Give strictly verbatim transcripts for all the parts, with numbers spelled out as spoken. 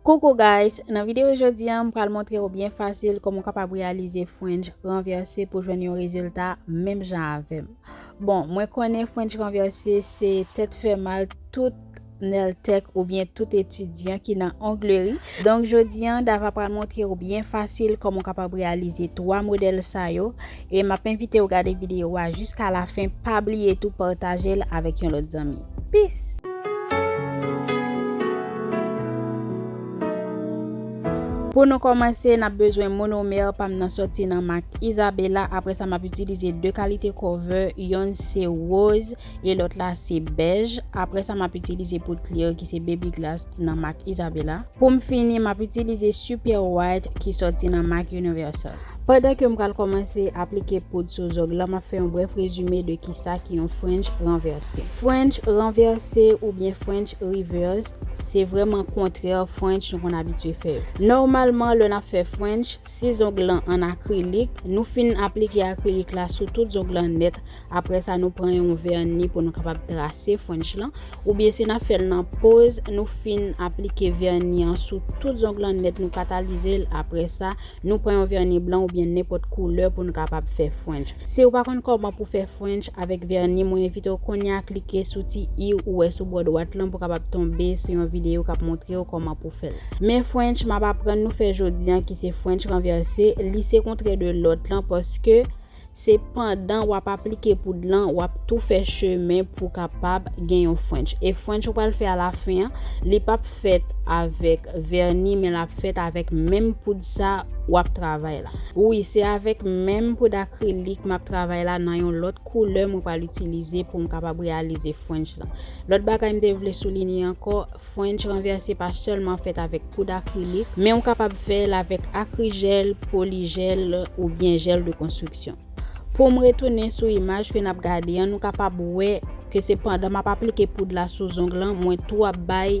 Coucou guys, nan videyo jodi a, m pral montre w byen fasil kòman w kapab reyalize French ranvèse pou jwenn yon rezilta menm jan avè m. Bon, mwen konnen French ranvèse se tèt fè mal tout nèltèk oubyen tout etidyan ki nan ongleri. Donk jodi a, Dava pral montre w byen fasil kòman w kapab reyalize twa modèl sa yo. E m ap envite w gade videyo a jiska lafen. Pa bliye tou pataje l avèk yon lòt zanmi. Peace! Pou nou kòmanse, n ap bezwen monomè pa m nan sòti nan mak Isabela. Apre sa, m ap itilize de kalite cover. Yonn se woz e lòt la se bèj. Apre sa, m ap itilize poud clear ki se Baby Glass nan mak Isabela. Pou m fini, m ap itilize Super White ki sòti nan mak Universal. Pandan ke m pral kòmanse aplike poud sou zong lan, m ap fè yon brèf rezime de kisa ki yon French ranvèse. French ranvèse oubyen French reverse, se vrèman kontrè French nou konn abitye fè yo. Nòmalman, lè n ap fè French, si zong lan an akrilik, nou fin aplike akrilik la sou tout zong lan nèt. Apre sa, nou pran yon vèni pou nou kapab trase French lan. Oubyen si n ap fè l nan poz, nou fin aplike vèni an sou tout zong lan nèt, nou katalize l. Apre sa, nou pran yon vèni blan oubyen nenpòt koulè pou nou kapab fè French. Si w pa konn kòman pou fè French avèk vèni, mwen envite w kounye a klike sou ti i ou wè sou bò dwat lan pou kapab tonbe sou yon videyo k ap montre w kòman pou fè l. Men French m ap aprann nou fè jodi a ki se French ranvèse, li se kontrè de lòt lan paske se pandan w ap aplike poud lan, w ap tou fè chemen pou w kapab gen yon French. E French ou pral fè alafen an, li p ap fèt avèk vèni, men l ap fèt avèk menm poud sa w ap travay la. Wi, se avèk menm poud akrilik m ap travay la nan yon lòt koulè mwen pral itilize pou m kapab reyalize French lan. Lòt bagay m te vle soulinye ankò, French ranvèse pa sèlman fèt avèk poud akrilik, men ou kapab fè l avèk akrijèl, polijèl oubyen jèl de konstriksyon. Pou m retounen sou imaj ke n ap gade an, nou kapab wè ke se pandan m ap aplike poud la sou zong lan, mwen tou ap bay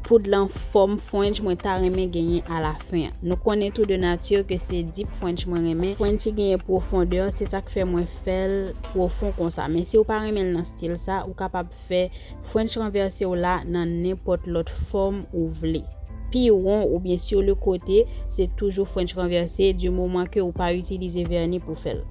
poud lan fòm French mwen ta renmen genyen alafen an. Nou konnen tou de nati ke se deep French mwen renmen. French ki genyen pwofondè, se sa k fè mwen fè l pwofon konsa. Men si w pa renmen l nan stil sa, ou kapab fè French ranvèse w la nan nenpòt lòt fòm ou vle. Pi won oubyen sur le côté, se toujou French ranvèse, di moman ke ou pa itilize vèni pou fè l.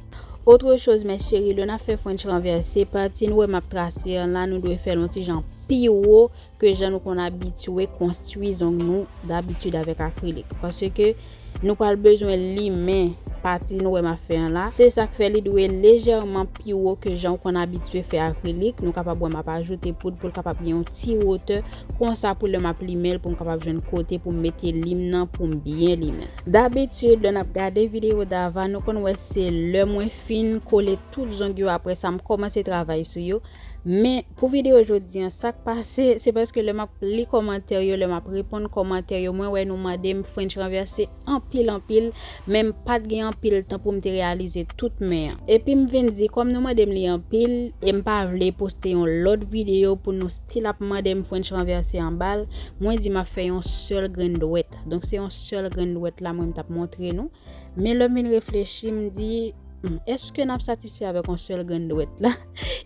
Autre chose, mes chéris, lè n ap fè French ranvèse, pati nou wè m ap trase an la, nou dwe fè l yon ti jan pi wo ke jan nou konn abitye konstwi zong nou dabitid avèk akrilik. Paske nou pral bezwen limen pati nou wè m ap fè an la. Se sa k fè li dwe lejèman pi wo ke jan ou konn abitye fè akrilik. Nou kapab wè m ap ajoute poud pou l kapab gen yon ti wotè. Konsa pou lè m ap limen l, pou m kapab jwenn kote pou m mete lim nan, pou m byen limen l. Dabitid, lè n ap gade videyo Dava, nou konn wè se lè mwen fin kole tout zong yo, apre sa m kòmanse travay sou yo. Men pou videyo jodi an, sa k pase, se paske lè m ap li kòmantè yo, lè m ap reponn kòmantè yo, mwen wè nou mande m French ranvèse anpil, anpil, men m pa t gen anpil tan pou m te reyalize tout men an. Epi m vin di, kòm nou mande m li anpil, e m pa vle poste yon lòt videyo pou nou still ap mande m French ranvèse anba l, mwen di m ap fè yon sèl grenn dwèt. Donk, se yon sèl grenn dwèt la mwen m t ap montre nou. Men lè m vin reflechi, m di, hmm, èske n ap satisfè avèk yon sèl grenn dwèt la?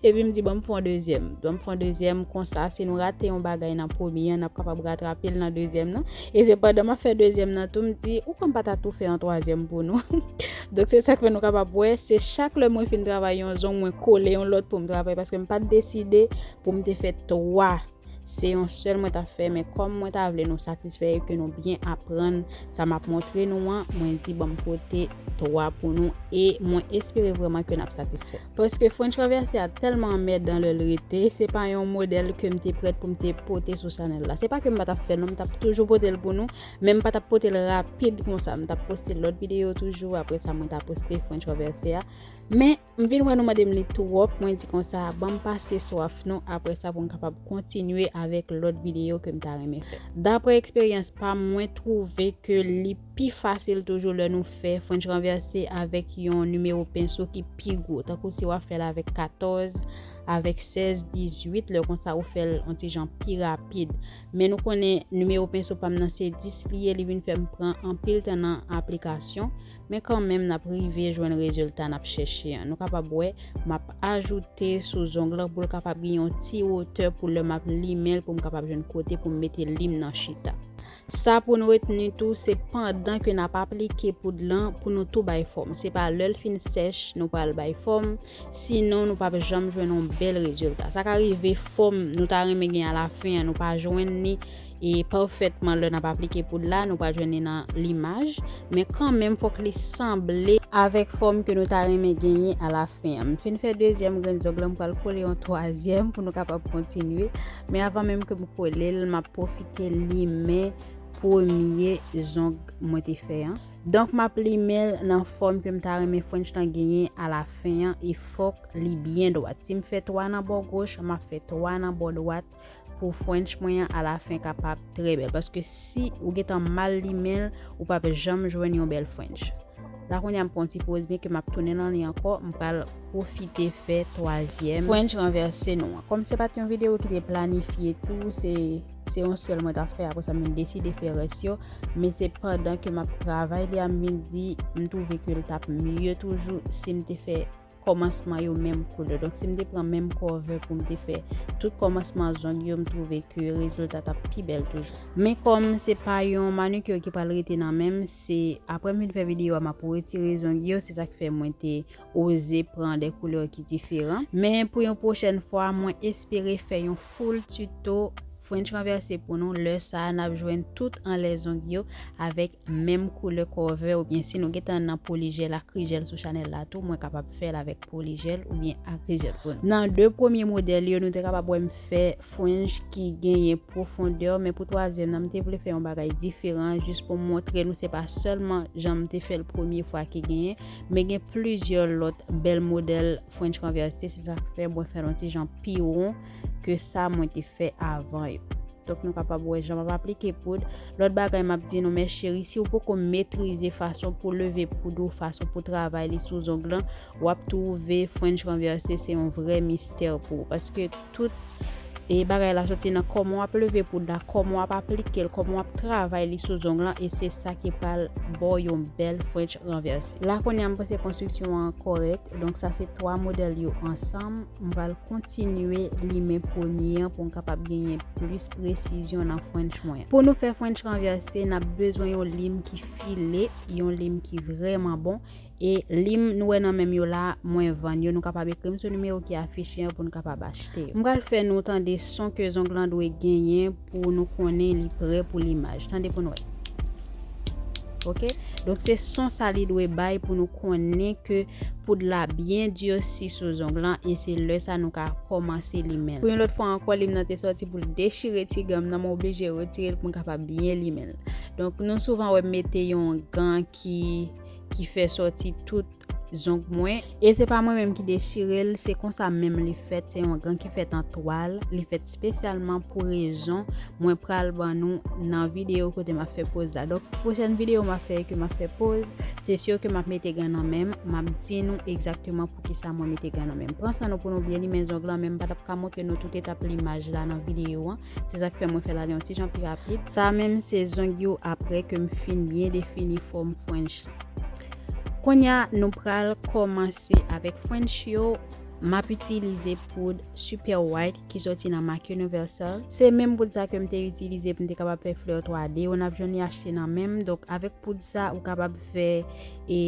Epi m di, ban m fè yon dezyèm. Ban m fè yon dezyèm, konsa, si nou rate yon bagay nan premye an, n ap kapab ratrape l nan dezyèm nan. E se pandan m ap fè dezyèm nan tou, m di, ou kwè m pa ta tou fè yon twazyèm pou nou? Donk, se sa k fè nou kapab wè, se chak lè mwen fin travay yon zong, mwen kole yon lòt pou m travay, paske m pa t deside pou m te fè twa. Se yon sèl mwen t ap fè, men kòm mwen ta vle nou satisfè e ke nou byen aprann sa m ap montre nou an, mwen di, ban m pote twa pou nou e mwen espere vrèman ke n ap satisfè. Paske French ranvèse a tèlman anmèdan lè l rete, se pa yon modèl ke m te prèt pou m te pote sou chanèl la. Se pa ke m pa t ap fè l non, m t ap toujou pote l pou nou, men m pa t ap pote l rapid konsa. M t ap poste lòt videyo toujou, apre sa mwen ta poste French ranvèse a. Men, m vin wè nou mande m li twòp, mwen di konsa, ban m pase swaf nou, apre sa pou m kapab kontinye avèk lòt videyo ke m ta renmen fè. Daprè eksperyans pa m, mwen twouve ke li pi fasil toujou lè nou fè French ranvèse avèk yon nimewo penso ki pi gwo, tankou si w ap fè l avèk katòz, avèk sèz, dizuit, lè konsa ou fè l yon ti jan pi rapid. Men nou konnen nimewo penso pa m nan se dis li ye, li vin fè m pran anpil tan nan aplikasyon. Men kanmenm, n ap rive jwenn rezilta n ap chèche an. Nou kapab wè, m ap ajoute sou zong lan pou l kapab gen yon ti wotè pou lè m ap limen l, pou m kapab jwenn kote pou m mete lim nan chita. Sa pou nou retni tou, se pandan ke n ap aplike poud lan pou nou tou bay fòm. Se pa lè l fin sèch nou pral bay fòm, sinon nou p ap janm jwenn yon bèl rezilta. Sa ka rive fòm nou ta renmen gen alafen an, nou pa jwenn li e pafètman lè n ap aplike poud la, nou pral jwenn li nan limaj, men kanmenm fòk li sanble avèk fòm ke nou ta renmen genyen alafen an. M fin fè dezyèm grenn zong lan, m pral kole yon twazyèm pou nou kapab kontinye, men avan menm ke m kole l, m ap pwofite limen premye zong mwen te fè an. Donk, m ap limen l nan fòm ke m ta renmen French lan genyen alafen an, e fòk li byen dwat. Si m fè twa nan bò goch, m ap fè twa nan bò dwat pou French mwen an alafen kapab trè bèl. Paske si ou gentan mal limen l, ou p ap janm jwenn yon bèl French. La kounye a m pran yon ti poz, byen ke m ap tounen nan li ankò, m pral pwofite fè twazyèm French ranvèse nou an. Kòm se pa t yon videyo ki te planifye tou, se, se yon sèl mwen t ap fè, apre sa m vin deside fè rès yo, men se pandan ke m ap travay li a m vin di, m twouve ke l t ap mye toujou si m te fè kòmansman yo menm koulè. Donk, si m te pran menm kòvè pou m te fè tout kòmansman zong yo, m twouve ke rezilta t ap pi bèl toujou. Men kòm se pa yon manikir ki pral rete nan men m, se apre m fin fè videyo a, m ap retire zong yo, se sa k fè mwen te oze pran de koulè ki diferan. Men pou yon pwochèn fwa, mwen espere fè yon full tuto French ranvèse pou nou. Lè sa a, n ap jwenn tout anlè zong yo avèk menm koulè kòvè, oubyen si nou gentan nan polijèl ak rijèl sou chanèl la tou, mwen kapab fè l avèk polijèl oubyen ak rijèl pou nou. Nan de premye modèl yo, nou te kapab wè m fè French ki genyen pwofondè, men pou twazyèm nan, m te vle fè yon bagay diferan, jis pou m montre nou se pa sèlman jan m te fè l premye fwa ki genyen, men gen plizyè lòt bèl modèl French ranvèse, se sa k fè mwen fè l yon ti jan pi won ke sa mwen te fè avan yo. Donk, nou kapab wè jan m ap aplike poud. Lòt bagay m ap di nou, mes chéri, si w poko metrize fason pou leve poud ou, fason pou travay li sou zong lan, w ap twouve French ranvèse se yon vrè mistè pou ou. Paske tout e bagay la soti nan kòman w ap leve poud la, kòman w ap aplike l, kòman w ap travay li sou zong lan, e se sa ki pral ba w yon bèl French ranvèse. La kounye a m panse konstriksyon an kòrèk, donk sa se twa modèl yo ansanm. M pral kontinye limen premye an pou m kapab genyen plis presizyon nan French mwen. Pou nou fè French ranvèse, n ap bezwen yon lim ki file, yon lim ki vrèman bon. E lim nou wè nan men m yo la, mwen vann yo. Nou kapab ekri m sou nimewo ki afiche an pou nou kapab achte yo. M pral fè nou tande son ke zong lan dwe genyen pou nou konnen li prè pou limaj. Tande pou nou wè. Oke? Donk, se son sa li dwe bay pou nou konnen ke poud la byen diyòsi sou zong lan, e se lè sa nou ka kòmanse limen l. Pou yon lòt fwa ankò, lim nan te sòti pou l dechire ti gan m nan, mwen oblije retire l pou m kapab byen limen l. Donk, nou souvan wè m mete yon gan ki, ki fè sòti tout zong mwen. E se pa mwen menm ki dechire l, se konsa menm li fèt, se yon gan ki fèt an twal, li fèt espesyalman pou rezon mwen pral ban nou nan videyo kote m ap fè poz la. Donk, pwochèn videyo m ap fè ke m ap fè poz, se si ke m ap mete gan nan men m, m ap di nou egzakteman poukisa mwen mete gan nan men m. Pran san nou pou nou byen limen zong lan, men m pa t ap ka montre nou tout etap limaj la nan videyo an. Se sa k fè mwen fè l ale yon ti jan pi rapid. Sa menm se zong yo apre ke m fin byen defini fòm French lan. Kounye a, nou pral kòmanse avèk French yo. M ap itilize poud Super White ki soti nan MAC Universal. Se menm poud sa ke m te itilize pou m te kapab fè flè twa D yo. N ap jwenn li achte nan men m. Donk, avèk poud sa, ou kapab fè e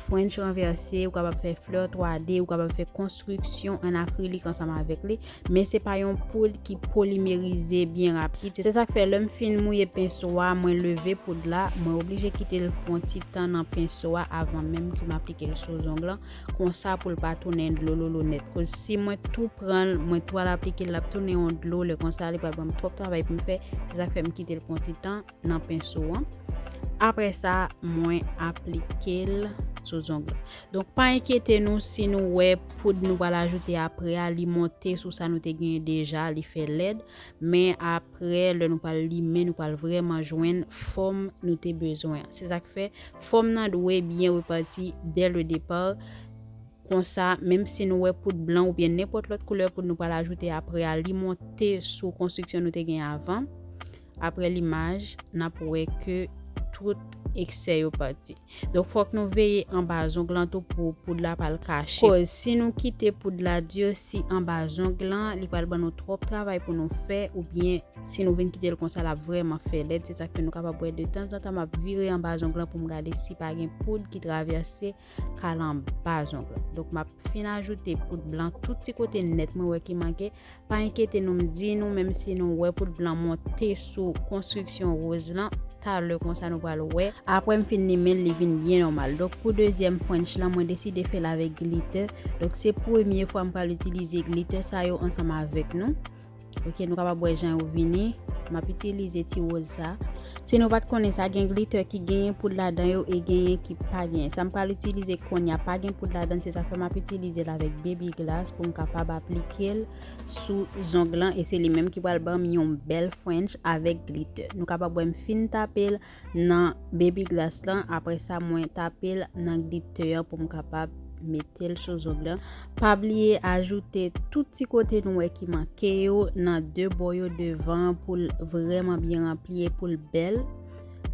French ranvèse, ou kapab fè flè twa D, ou kapab fè konstriksyon an akrilik ansanm avèk li, men se pa yon poud ki polimerize byen rapid. Se sa k fè lè m fin mouye penso a, mwen leve poud la, mwen oblije kite l pran ti tan nan penso a avan menm ke m aplike l sou zong lan, konsa pou l pa tounen dlo lolo nèt. Koz si mwen tou pran l, mwen tou al aplike l, l ap tounen yon dlo, lè konsa li pral ban m twòp travay pou m fè. Se sa k fè m kite l pran ti tan nan penso an. Apre sa, mwen aplike l sou zong lan. Donk, pa enkyete nou si nou wè poud nou pral ajoute apre a, li monte sou sa nou te genyen deja, li fè lèd. Men apre, lè nou pral limen, nou pral vrèman jwenn fòm nou te bezwen an. Se sa k fè, fòm nan dwe byen repati dès le départ. Konsa, menm si nou wè poud blan oubyen nenpòt lòt koulè poud nou pral ajoute apre a, li monte sou konstriksyon nou te gen avan. Apre limaj, n ap wè ke tout eksè yo pati. Donk, fòk nou veye anba zong lan tou pou poud la pa al kache. Koz, si nou kite poud la diyosi anba zong lan, li pral ban nou twòp travay pou nou fè, oubyen si nou vin kite l konsa, l ap vrèman fè lèd. Se sa k fè nou kapab wè de tanzantan m ap vire anba zong lan pou m gade si pa gen poud ki travèse k al anba zong lan. Donk, m ap fin ajoute poud blan tout ti kote nèt mwen wè ki manke. Pa enkyete nou, m di nou, menm si nou wè poud blan monte sou konstriksyon woz lan, talè konsa nou pral wè. Apre m fin limen l, li vin byen nòmal. Donk, pou dezyèm French lan, mwen deside fè l avèk glitter. Donk, se premye fwa m pral itilize glitter sa yo ansanm avèk nou. Ok, nou kapab wè jan yo vini. M ap itilize ti woz sa. Si nou pa t konnen sa, gen glitter ki genyen poud ladan yo e genyen ki pa genyen. Sa m pral itilize kounye a pa gen poud ladan, se sa k fè m ap itilize l avèk Baby Glass pou m kapab aplike l sou zong lan e se li menm ki pral ban m yon bèl French avèk glitter. Nou kapab wè m fin tape l nan Baby Glass lan, apre sa mwen tape l nan glitter an pou m kapab mete l sou zong lan. Pa bliye ajoute tout ti kote nou wè ki manke yo nan de bò yo devan pou l vrèman byen ranpli e pou l bèl.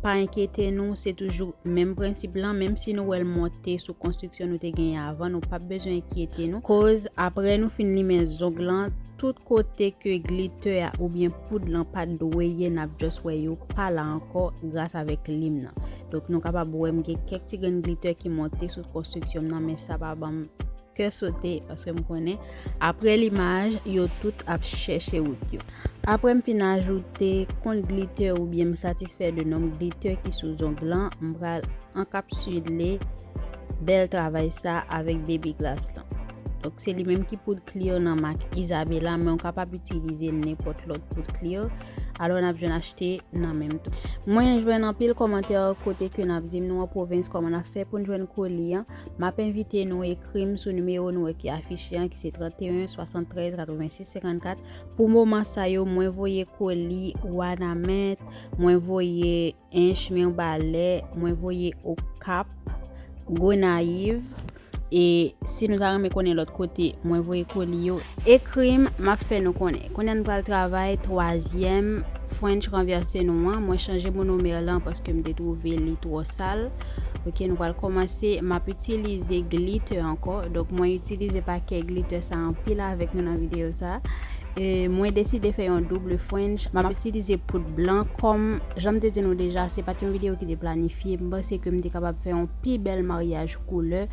Pa enkyete nou, se toujou menm prensip lan, menm si nou wè l monte sou konstriksyon nou te genyen avan, nou p ap bezwen enkyete nou. Koz, apre nou fin limen zong lan, tout kote ke glitter a oubyen poud lan pa t dwe ye, n ap just wè yo pa la ankò gras avèk lim nan. Donk, nou kapab wè m gen kèk ti grenn glitter ki monte sou konstriksyon m nan, men sa pa ban m kè sote, paske m konnen, apre limaj, yo tout ap chèche wout yo. Apre m fin ajoute konn glitter oubyen m satisfè de nonm glitter ki sou zong lan, m pral ankapsile bèl travay sa avèk Baby Glass lan. Donk, se li menm ki poud clear nan mak Isabela, men w kapab itilize nenpòt lòt poud clear. Alò, n ap jwenn achte nan menm tou. Mwen jwenn anpil kòmantè kote ke n ap di m nou an pwovens kòman n ap fè pou n jwenn koli an. M ap envite nou ekri m sou nimewo nou wè ki afiche an, ki se trannteyen swasanntrèz katrevensis senkannkat. Pou moman sa yo, mwen voye koli Wanament, mwen voye Ench, Mibalè, mwen voye Okap, Gonayiv. E si nou ta renmen konnen lòt kote mwen voye koli yo, ekri m, m ap fè nou konnen. Kounye a nou pral travay twazyèm French ranvèse nou an. Mwen chanje monomè lan paske m te twouve li twò sal. Ok, nou pral kòmanse. M ap itilize glitter ankò. Donk, mwen itilize pakè glitter sa anpil avèk nou nan videyo sa. E mwen deside fè yon double French. M ap itilize poud blan. Kòm jan m te di nou deja, se pa t yon videyo ki te planifye. M panse ke m te kapab fè yon pi bèl maryaj koulè,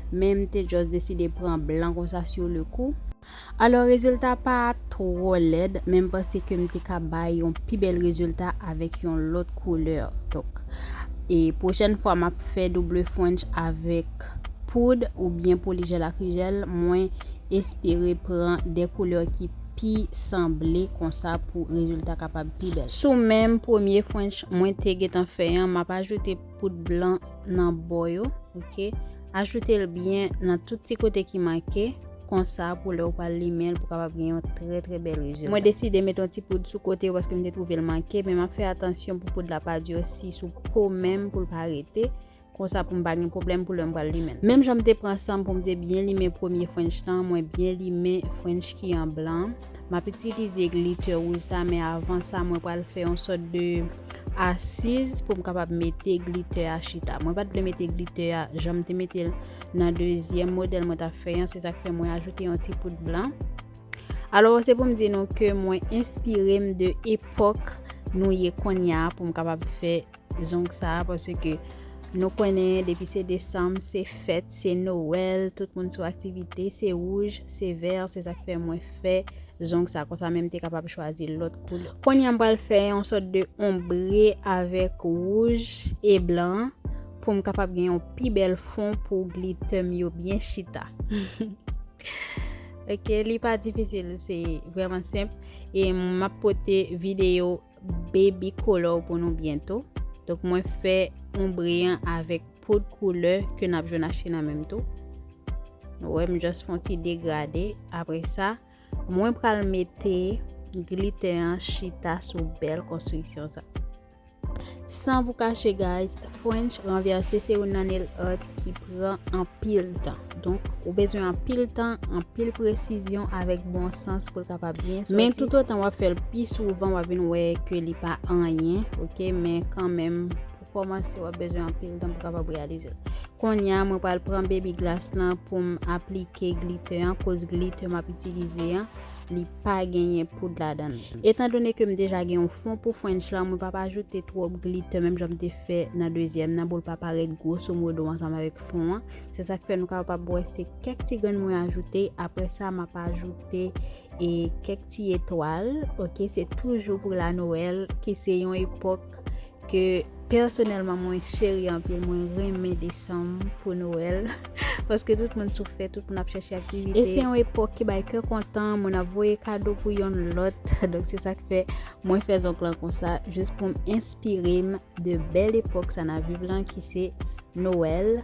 men m te just deside pran blan konsa sur le coup. Alò, rezilta pa twò lèd, men m panse ke m te ka bay yon pi bèl rezilta avèk yon lòt koulè. Donk, e pwochèn fwa m ap fè double French avèk poud oubyen polijèl akrijèl, mwen espere pran de koulè ki pi sanble konsa pou rezilta kapab pi bèl. Sou menm premye French mwen te gentan fè an, m ap ajoute poud blan nan bò yo, ok? Ajoute l byen nan tout ti kote ki manke, konsa pou lè w pral limen l pou kapab gen yon trè, trè bèl rezilta. Mwen deside met yon ti poud sou kote yo paske m te twouve l manke, men m ap fè atansyon pou poud la pa diyosi sou po menm pou l pa rete. Konsa pou m pa gen pwoblèm pou lè m pral limen l. Menm jan m te pran san m pou m te byen limen premye French lan, mwen byen limen French ki an blan. M ap itilize glitter wouj sa, men avan sa, mwen pral fè yon sòt de asiz pou m kapab mete glitter a chita. Mwen pa t vle mete glitter a jan m te mete l nan dezyèm modèl mwen t ap fè an, se sa k fè mwen ajoute yon ti poud blan. Alò, se pou m di nou ke mwen enspire m de epòk nou ye kounye a pou m kapab fè zong sa a, paske nou konnen depi se desanm, se fèt, se Nowèl, tout moun sou aktivite, se wouj, se vè, se sa k fè mwen fè zong sa, konsa menm te kapab chwazi lòt koulè. Kounye a m pral fè yon sòt de ombre avèk wouj e blan pou m kapab gen yon pi bèl fon pou glitter m yo byen chita. Ok, li pa difisil, se vrèman senp. E m ap pote videyo baby color pou nou byento. Donk, mwen fè ombre an avèk poud koulè ke n ap jwenn achte nan menm tou. Nou wè, m just fè yon ti degrade. Apre sa, mwen pral mete glitter an chita sou bèl konstriksyon sa. San vou kache, guys, French ranvèse se youn nan nail art ki pran anpil tan. Donk, ou bezwen anpil tan, anpil presizyon avèk bon sans pou l kapab byen soti. Men toutotan w ap fè l pi souvan, w ap vin wè ke li pa anyen, ok? Men kanmenm, pou kòmanse w ap bezwen anpil tan pou w kapab reyalize l. Kounye a, mwen pral pran Baby Glass lan pou m aplike glitter an, koz glitter m ap itilize an, li pa genyen poud ladan l. Etandone ke m deja gen yon fon pou French lan, mwen p ap ajoute twòp glitter, menm jan m te fè nan dezyèm nan, pou l pa parèt gwoso modo ansanm avèk fon an. Se sa k fè nou kapab wè se kèk ti grenn mwen ajoute. Apre sa, m ap ajoute e kèk ti etwal. Ok, se toujou pou la Nwèl, ki se yon epòk ke pèsonèlman mwen cheri anpil, mwen renmen desanm pou Nwèl. Paske tout moun sou fèt, tout moun ap chèche aktivite. E se yon epòk ki bay kè kontan, moun ap voye kado pou yonn lòt. Donk se sa k fè mwen fè zong lan konsa, jis pou m enspire m de bèl epòk sa n ap viv lan, ki se Nwèl.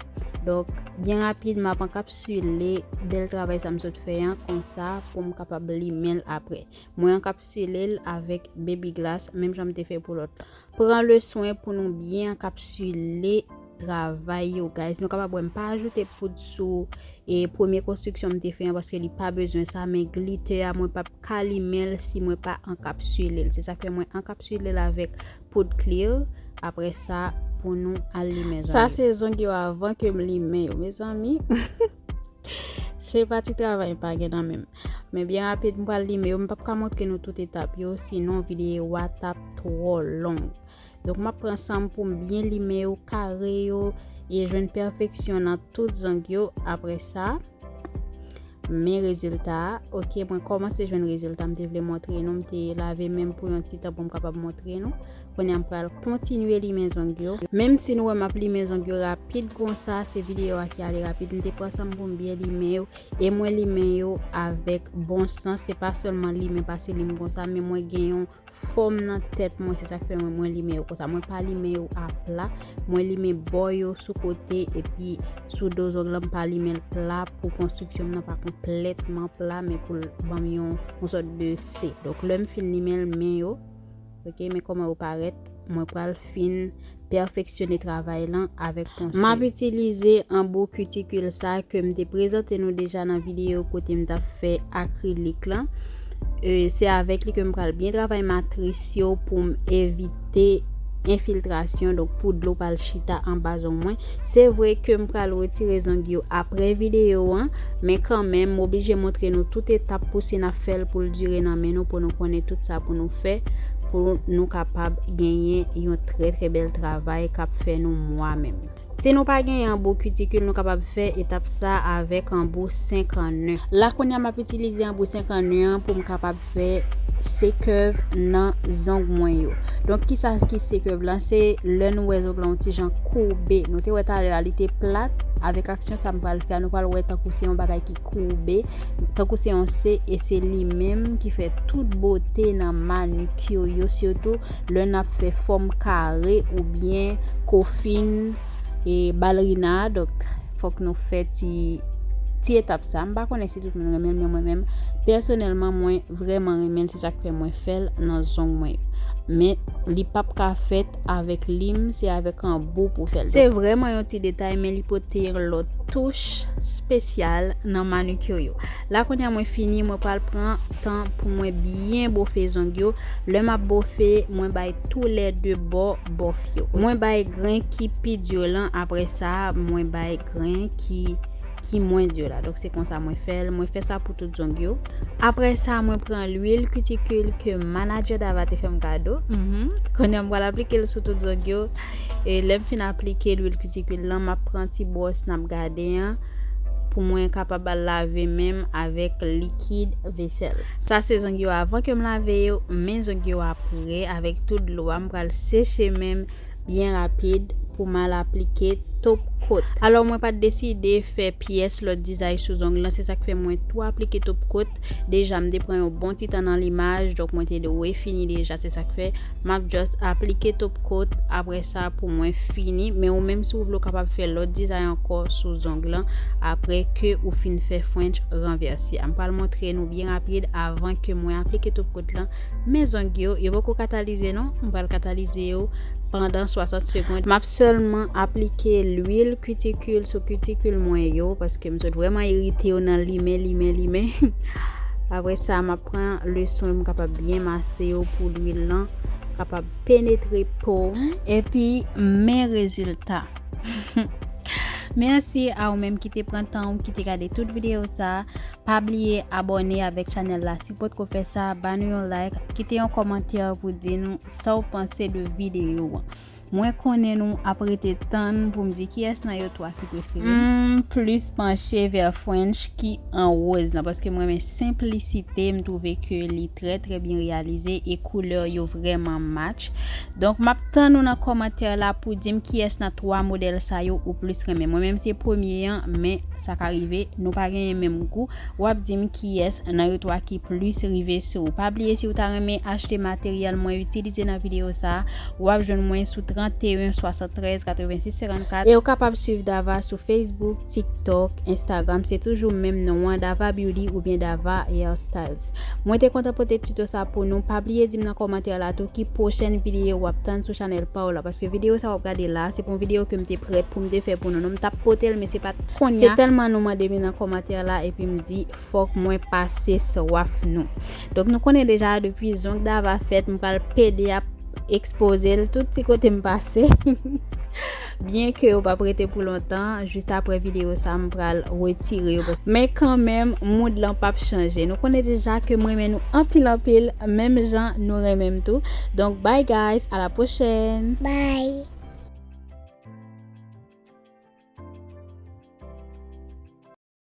Donk, byen rapid, m ap ankapsile bèl travay sa m sot fè an konsa pou m kapab limen l apre. Mwen ankapsile l avèk Baby Glass, menm jan m te fè pou lòt. Pran le swen pou nou byen ankapsile travay yo, guys. Nou kapab wè m pa ajoute poud sou e premye konstriksyon m te fè an paske li pa bezwen sa, men glitter a, mwen p ap ka limen l si mwen pa ankapsile l. Se sa k fè mwen ankapsile l avèk poud clear. Apre sa, pou nou al limen zong yo. Sa se zong yo avan ke m limen yo, mezanmi. Se pa ti travay m pa gen nan men m. Men byen rapid, m pral limen yo. M p ap ka montre nou tout etap yo, sinon videyo a t ap twò long. Donk, m ap pran san m pou m byen limen yo, kare yo, e jwenn pèfeksyon nan tout zong yo. Apre sa, men rezilta a. Ok, mwen kòmanse jwenn rezilta m te vle montre nou. M te lave men m pou yon ti tan pou m kapab montre nou. Kounye a, m pral kontinye limen zong yo. Menm si nou wè m ap limen zong yo rapid konsa, se videyo a ki ale rapid. M te pran san m pou m byen limen yo. E mwen limen yo avèk bon sans. Se pa sèlman limen, pase lim konsa, men mwen gen yon fòm nan tèt mwen, se sa k fè mwen, mwen limen yo konsa. Mwen pa limen yo apla, mwen limen bò yo sou kote, epi sou do zong lan, m pa limen l pla pou konstriksyon m nan pa konplètman pla, men pou l ban m yon, yon sòt de C. Donk, lè m fin limen l, men yo, ok, men kòman yo parèt, mwen pral fin pèfeksyone travay lan avèk pon swiz. M ap itilize anbo kitikil sa ke m te prezante nou deja nan videyo kote m t ap fè akrilik lan. E, se avèk li ke m pral byen travay matris yo pou m evite enfiltrasyon, donk pou dlo pa al chita anba zong mwen. Se vre ke m pral retire zong yo apre videyo an, men kanmenm, m oblije montre nou tout etap pou si n ap fè l pou l dire nan men nou, pou nou konnen tout sa pou nou fè, pou nou kapab genyen yon trè, trè bèl travay k ap fè nou mwa menm. Si nou pa genyen anbo kitikil, nou kapab fè etap sa avèk anbo senkannèf. La kounye a, m ap itilize anbo senkannèf an pou m kapab fè sekèv nan zong mwen yo. Donk, kisa ki sekèv lan? Se lè nou wè zong lan yon ti jan koube. Nou te wè talè a, li te plat. Avèk aksyon sa m pral fè a, nou pral wè tankou se yon bagay ki koube, tankou se yon C, e se li menm ki fè tout bote nan manikir yo, sitou lè n ap fè fòm kare oubyen kofin e balerina. Donk, fòk nou fè ti, ti etap sa. M pa konnen si tout moun renmen l, men mwen menm, pèsonèlman, mwen vrèman renmen l. Se sa k fè mwen fè l nan zong mwen yo. Men, li p ap ka fèt avèk lim, se avèk anbo pou fè l. Se vrèman yon ti detay, men li pote yon lòt touch espesyal nan manikir yo. La kounye a mwen fini, mwen pral pran tan pou mwen byen bofe zong yo. Lè m ap bofe, mwen bay toulède bò bòf yo. Mwen bay grenn ki pi di lan, apre sa, mwen bay grenn ki, ki mwen di la. Donk, se konsa mwen fè l. Mwen fè sa pou tout zong yo. Apre sa, mwen pran lwil kitikil ke manadjè Dava te fè m kado. Mhm. Kounye a, m pral aplike l sou tout zong yo. E lè m fin aplike lwil kitikil lan, m ap pran ti bwòs n ap gade an pou mwen kapab al lave men m avèk likid vesèl. Sa se zong yo avan ke m lave yo, men zong yo apre, avèk tout dlo a, m pral seche men m byen rapid pou m al aplike top coat. Alò, mwen pa t deside fè pyès lòt dizay sou zong lan, se sa k fè mwen tou aplike top coat. Deja, m te pran yon bon ti tan nan limaj, donk mwen te dwe fini deja, se sa k fè m ap just aplike top coat. Apre sa, pou mwen fini, men ou menm si w vle, w kapab fè lòt dizay ankò sou zong lan, apre ke ou fin fè French ranvèse a. M pral montre nou byen rapid avan ke mwen aplike top coat lan. Men zong yo, yo poko katalize non, m pral katalize yo pandan swasant segonn. M ap sèlman aplike lwil kitikil sou kitikil mwen yo, paske m sot vrèman irite yo nan limen, limen, limen. Apre sa, m ap pran le swen, m kapab byen mase yo pou lwil lan kapab penetre po w. Epi, men rezilta. Mèsi a ou menm ki te pran tan ou ki te gade tout videyo sa. Pa bliye abòne avèk chanèl la si w potko fè sa, ba nou yon like, kite yon kòmantè pou di nou sa w panse de videyo an. Mwen konnen nou ap rete tann pou m di kiyès nan yo twa ki prefere m. M plis panche vè French ki an woz lan, paske m renmen senplisite, m twouve ke li trè, trè byen reyalize e koulè yo vrèman match. Donk, m ap tann ou nan kòmantè la pou di m kiyès nan twa modèl sa yo ou plis renmen. Mwen menm se premye an, men sa ka rive, nou pa genyen menm gou. W ap di m kiyès nan yo twa ki plis rive sou ou. Pa bliye, si w ta renmen achte materyèl mwen itilize nan videyo sa, w ap jwenn mwen sou trannteyen swasanntrèz katrevensis senkannkat. E w kapab swiv Dava sou Facebook, TikTok, Instagram, se toujou menm non an, Dava Beauty oubyen Dava Hairstyles. Mwen te kontan pote tuto sa pou nou. Pa bliye di m nan kòmantè la tou ki pwochèn videyo w ap tann sou chanèl pa w la, paske videyo sa w ap gade la, se pou yon videyo ke m te prèt pou m te fè pou nou. Non, m t ap pote l, men se pa t kounye a. Se tèlman nou mande m nan kòmantè la, epi m di, fòk mwen pase swaf nou. Donk, nou konnen deja, depi zong Dava fèt, m pral pede ap ekspoze l tout ti kote m pase. Byen ke yo p ap rete pou lontan, jis apre videyo sa, m pral retire yo. Men kanmenm, mood lan p ap chanje. Nou konnen deja ke m renmen nou anpil, anpil, menm jan nou renmen m tou. Donk, bye guys, a la pwochèn. Bye.